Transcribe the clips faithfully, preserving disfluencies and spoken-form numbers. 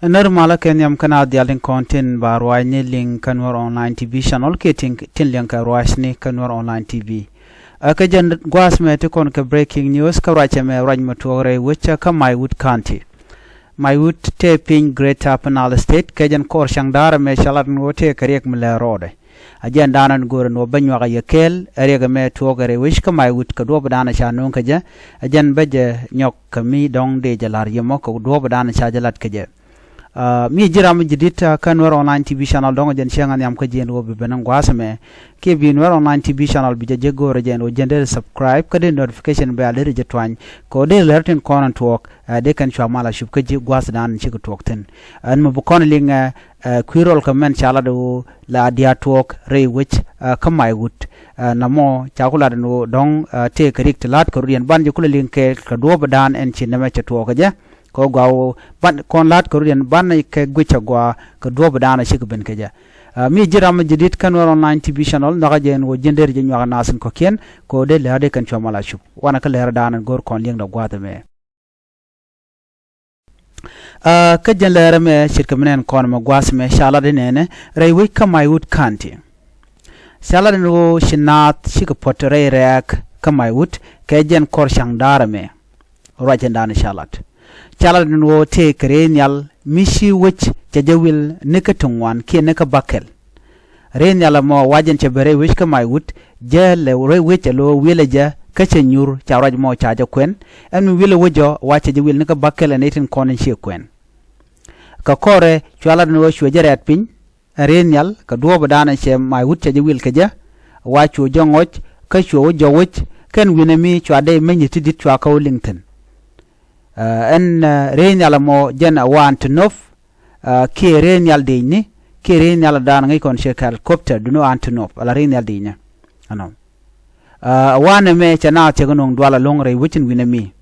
När malä kɛ nhiam kä naath diaal tin kɔn tin ba ruaacni liŋ kä Nuer Online T V channel kiɛ tin, tin liŋ kɛ ruaacni kä Nuer Online T V. Ɛ kä jɛn gua̱a̱th mɛ ti kɔn kɛ breaking news kä ruac ɛmɛ, ruac mɛ tuɔɔk rɛy wec kä Maiwut County. Maiwut tëë piny Greater Upper Nile State kɛ jɛn kɔr ca̱ŋ da̱rɛ mɛ ca lat ni ɣöö tëë kɛ riɛk mi lɛr rɔɔdɛ. A jɛn da̱a̱n ɛn go̱o̱rɛ ni ɣöö bä nyuak a yɛ kɛɛl ɛ riɛk ɛmɛ tuɔɔk rɛy wec kä Maiwut kɛ duɔ̱ɔ̱p da̱a̱n ca nööŋ kɛ jɛ. A jɛn bä jɛ nyɔk kɛ mi dɔ̱ŋ dee jɛ la̱r yɛ mɔ kɛ duɔ̱ɔ̱p da̱a̱n ca jɛ lat kɛ jɛ. Ah, mi ji̱ ram mi ji̱ di̱t, ah, kä Nuer Online T V channel dɔ̱ŋ jɛn cieŋ a nhiam kä ji̱ ɛn ɣöö bi ben ɛn gua̱a̱th ɛmɛ. Kiɛ bi Nuer Online T V channel bi jɛ jek go̱o̱rɛ jɛ ɛn ɣöö jɛn dee subscribe kä dee notification bell dee jɛ tuany. Kɛ ɣöö dee lɛr tin kɔn ɛn tuɔɔk, ah, dee kɛn cua mal a cup kä ji̱ gua̱a̱th da̱a̱n cikɛ tuɔɔk thi̱n. Ɛn mi bi kɔn liŋ, ah, ah, kui̱ rɔl kɛ mɛn ca lat ɣöö la diaal tuɔɔk rɛy wec, ah, kä Maiwut. Ah, namɔ ca ku lat ɛn ɣöö dɔ̱ŋ, ah, tëë kɛ rik ti la̱t kɛ rut yɛn ban jɛ kulɛ liŋ kɛ kɛ duɔ̱ɔ̱p da̱a̱n ɛn ci nɛmɛ cɛ tuɔɔk kɛ jɛ. Kɛ ɣöö gɔaa ɣöö ban kɔn la̱t kɛ rut yɛn ban kɛ guic agɔaa kɛ duɔ̱ɔ̱p da̱a̱n a cikɛ ben kɛ jɛ. Ah, mi ji̱ ram mi ji̱ di̱t kä Nuer Online T V channel nhɔakä jɛ ɛn ɣöö ji̱n deri jɛ nyuak a naath in kɔ̱kiɛn kɛ ɣöö dee lɛr dee kɛn cua mal a cup. Wanɛ kä lɛr da̱a̱n in go̱r kɔn liɛŋdɛ gua̱a̱th ɛmɛ. Ah, kä jɛn lɛr ɛmɛ ce̱tkɛ mi nɛn kɔn ɛmɛ gua̱a̱th ɛmɛ ca lat in nɛnɛ rɛy wec kä Maiwut County. Ca lat in ɣöö ci naath cikɛ puɔ̱t rɛy rɛ̈ɛ̈k kä Maiwut kɛ jɛn kɔr ca̱ŋ da̱rɛ mɛ. Ruac in da̱a̱n ca lat. Ca lat in ɣöö tëë kɛ rɛy nhial mi ci wec cɛ jɛ wil ni kä ti ŋuan kiɛ ni kä bäkɛl. Rɛy nhial ɛmɔ wa jɛn cɛ ben rɛy wec kä Maiwut, jɛ lɛ rɛy wec ɛ lo̱ wi̱lɛ jɛ kä cɛ nyur ca ruac mɔ ca jɛ kuɛn. Ɛn mi wi̱lɛ wec ɔ wa cɛ jɛ wil ni kä bäkɛl ɛ nɛy tin kɔn in ciɛ kuɛn. Kɛ kɔrɛ cua lat ni ɣöö cuɛ jɛ rɛɛt piny, ɛ rɛy nhial kɛ duɔ̱ɔ̱p da̱a̱n cɛ Maiwut cɛ jɛ wil kɛ jɛ. Wa cuɛ jɛ ŋɔc kä cuɛ wä jɔk wec kɛn wi̱nɛ mi cua dee meny ti di̱t cua kä wä liŋ thi̱n. Ɛ, ɛn, ɛ, rɛy nhial ɛmɔ jɛn ɛ waan ti nop, ɛ, kiɛ rɛy nhial diecni, kiɛ rɛy nhial da̱a̱n ŋäc kɔn cɛ kɛl copter, duno an ti nop, ala rɛy nhial diecni. Ɛnɔ. Ɛ, ɛ waan ɛmɛ cɛ naath cɛ kɛ nööŋ dual ɛlɔ̱ŋ rɛy wec in wi̱nɛ mi.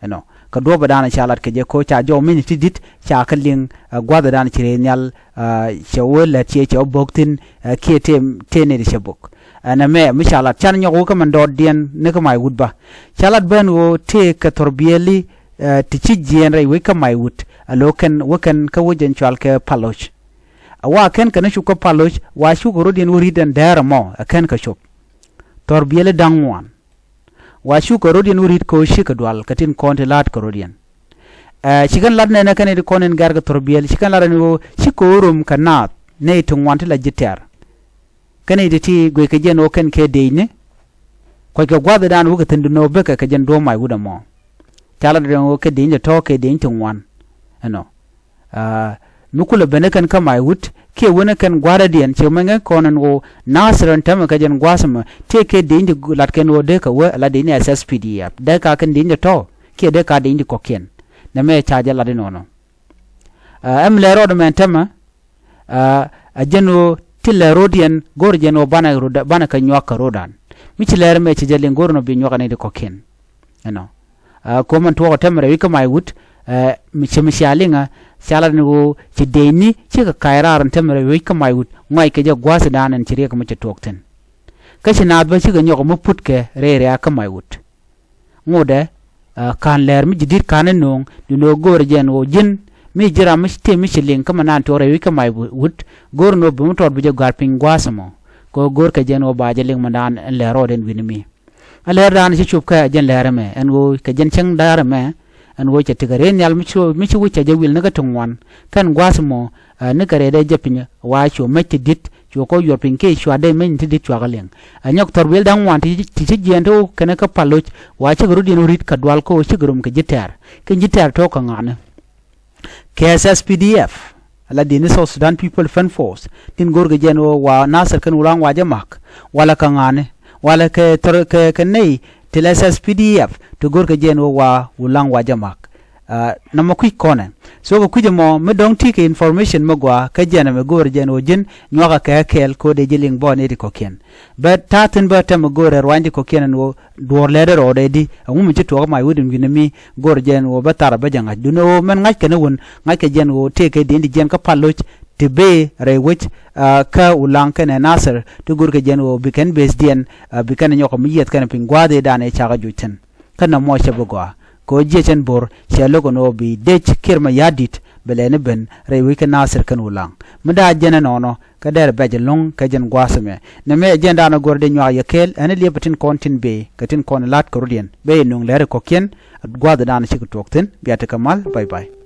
Ɛnɔ. Kɛ duɔ̱ɔ̱p da̱a̱n ca lat kɛ jɛ ko̱ ca jɔw miny ti di̱t ca kɛ liŋ, ɛ, gua̱th da̱a̱n ci rɛy nhial, ɛ, cɛ wä lät ciɛ cɛ wä bo̱k thi̱n, ɛ, kiɛ tëë, tëë nɛy ti cɛ bo̱k. Ɛn ɛmɛ mi ca lat can nyɔk wä kä mɛn dɔɔtdiɛn ni kä Maiwut bä. Ca lat ben ɣöö tëë kɛ thɔrbiɛli, ɛ, ti ci jiɛɛn rɛy wec kä Maiwut. Alo kɛn wä kɛn kä wec ɛn cual kɛ Paloc. Ɛ wa kɛn kɛn cop kä Paloc wa cukɛ rɔ̱diɛn wä ri̱t ɛn dɛɛr ɛmɔ ɛ kɛn kɛ cop. Thɔrbiɛli da̱ŋ ŋuan. Wa cukɛ rɔ̱diɛn wä ri̱t kɛ ɣöö cikɛ dual kɛ tin kɔn ti la̱a̱t kɛ rɔ̱diɛn. Ɛ, ci kɛn lat nɛnɛ kɛn ti kɔn in gɛr kɛ thɔrbiɛli ci kɛn lat ɛn ɣöö cikɛ ɣöö rom kɛ naath nɛy ti ŋuan ti la ji̱ tɛ̈r. Kɛn i̱ ti ti guic kɛ jɛn ɣöö kɛn kɛ dëëcni. Kuɔckɛ gua̱thdan wä kɛ thi̱n duno bekɛ kɛ jɛn duɔ̱ɔ̱p Maiwut ɛmɔ. Ca lat rɛn ɣöö kɛ dëëcni tɔ̱ kɛ dëëcni ti ŋuan. Ɛnɔ. Aa, mi kulɛ ben ɛ kɛn kä Maiwut kiɛ wen ɛ kɛn gua̱a̱rädiɛn ci mɛn kɛ kɔn ɛn ɣöö Nasir ɛn täämɛ kɛ jɛn gua̱a̱th ɛmɛ tëë kɛ dëëcni ti lat kɛn ɣöö dee kɛ wee ala dëëcni S S P D F dee ka kɛn dëëcni tɔ̱ kiɛ dee ka dëëcni kɔ̱kiɛn. Nɛmɛ ca jɛ lat inɔnɔ. Aa, ɛm lɛ rɔɔdɛ mɛn täämɛ. Aa, ɛ jɛn ɣöö ti lɛ ro̱diɛn go̱r jɛn ɣöö banɛ ro̱d, banɛ kɛ nyuak kɛ ro̱dan. Mi ci lɛr mɛ ci jɛ liŋ go̱r nɔ bi nyuak ni di kɔ̱kiɛn. Ɛnɔ. Aa, ko̱mɛn tuɔɔk täämɛ rɛy wec kä Maiwut, aa, mi ci mi cia liŋä, cia lat ni ɣöö ci dëëcni cikɛ ka̱c raar ɛn täämɛ rɛy wec kä Maiwut, ŋɔac kɛ jɛ gua̱a̱thdan ɛn ci riɛk mi ci tuɔɔk thi̱n. Kä ci naath bä cikɛ nyɔk mi putkɛ rɛy rɛ̈ɛ̈k kä Maiwut. Ŋotdɛ, aa, ka̱n lɛr mi ji̱ di̱t ka̱n ɛ nööŋ, duundɛ ɣöö go̱o̱rɛ jɛn ɣöö ji̱n, mi ji̱ ram mi tëë mi ci liŋ kä mi naan tuɔɔk rɛy wec kä Maiwut, go̱o̱rɛ ni ɣöö bi mi tɔɔt bi jɛ gɔ̱a̱r piny gua̱a̱th ɛmɔ, kɛ ɣöö go̱o̱rkɛ jɛn ɣöö ba jɛ liŋ mi naan ɛn lɛr rɔɔdɛ ɛn wi̱ni mi. Ɛ lɛr da̱a̱n ci cop kɛ jɛn lɛr ɛmɛ, ɛn ɣöö kɛ jɛn cäŋ da̱a̱r ɛmɛ, ɛn ɣöö cɛ tekɛ rɛy nhial mi ci, mi ci wec cɛ jɛ wil ni kä ti ŋuan, kɛn gua̱a̱th ɛmɔ, aa, ni kɛ rɛydɛ jɛ piny, wa cu mec ti di̱t, cu kɔ yuɔr piny kiɛ cua dee mec ti di̱t cua kɛ liŋ. Aa, nyɔk thɔrbiɛl da̱ŋ ŋuan ti, ti ci jiɛɛn ti wä kɛn kä Paloc, wa cikɛ rɔ̱diɛn wä ri̱t kɛ dual kä wä cikɛ rom kɛ ji̱ tɛ̈r. Kɛ ji̱ tɛ̈r tɔ̱ kɛ ŋa̱ni. Kɛ S S P D F, ala dëëcni South Sudan People Defense Force, tin go̱rkɛ jɛn ɣöö wa Nasir kɛn Wulaŋ wa jɛ ma̱k, wala kɛ ŋa̱ni, wala kɛ thɔr, kɛ, kɛ nɛy, ti la S S P D F ti go̱rkɛ jɛn ɣöö wa Wulaŋ wa jɛ ma̱k. Aa, nɔmɔ kui̱c kɔnɛ. So kɛ kui̱c ɛmɔ mi dɔ̱ŋ ti kɛ information mi gɔaa kä jɛn ɛmɛ go̱o̱rɛ jɛn ɣöö ji̱n nyuakä kɛ kɛɛl ko̱dɛ ji̱ liŋ bɔɔn iti kɔ̱kiɛn. Bɛ ta̱a̱ thi̱n bä tɛmɛ go̱o̱rɛ ruanydi kɔ̱kiɛn ɛn ɣöö duɔ̱ɔ̱r lɛɛt rɔɔdɛ di ɛŋu mi ci tuɔɔk Maiwut in wi̱nɛ mi go̱o̱rɛ jɛn ɣöö bä thar bä jɛ ŋa̱c. Duundɛ ɣöö mɛn ŋa̱ckɛ ni wun, ŋa̱ckɛ jɛn ɣöö tëëkɛ di̱n di jiɛn kä Paloc ti bëë rɛy wec, aa, kä Wulaŋ kɛnɛ Nasir ti go̱o̱rkɛ jɛn ɣöö bi kɛn bëëthdiɛn, aa, bi kɛn nyɔk mi yieth kɛn piny gua̱a̱th ëëdan ëë cakɛ juc thi̱n. Kä nɔmɔ cɛ bi gɔaa. Kɛ ɣöö jiɛc ɛn bo̱r cɛ lo̱k ɛn ɣöö bi dec Kiir Mayardit bɛ lɛni ben rɛy wec kä Nathir kɛn Ulaŋ. Mi da̱a̱ jɛn ɛnɔnɔ kä dɛr bɛ̈c ɛlɔ̱ŋ kɛ jɛn gua̱a̱th ɛmɛ. Nɛmɛ ɛ jɛn da̱a̱n ɛ gɔ̱r dee nyuak yɛ kɛɛl, ɛn ɛ liɛpɛ tin kɔn tin bëë kɛ tin kɔn la̱t kɛ rɔ̱diɛn. Bɛ yɛ nöŋ lɛr ɛ kɔ̱kiɛn, gua̱a̱th da̱a̱n cikɛ tuɔɔk thi̱n. Bia tekɛ mal. Bye bye.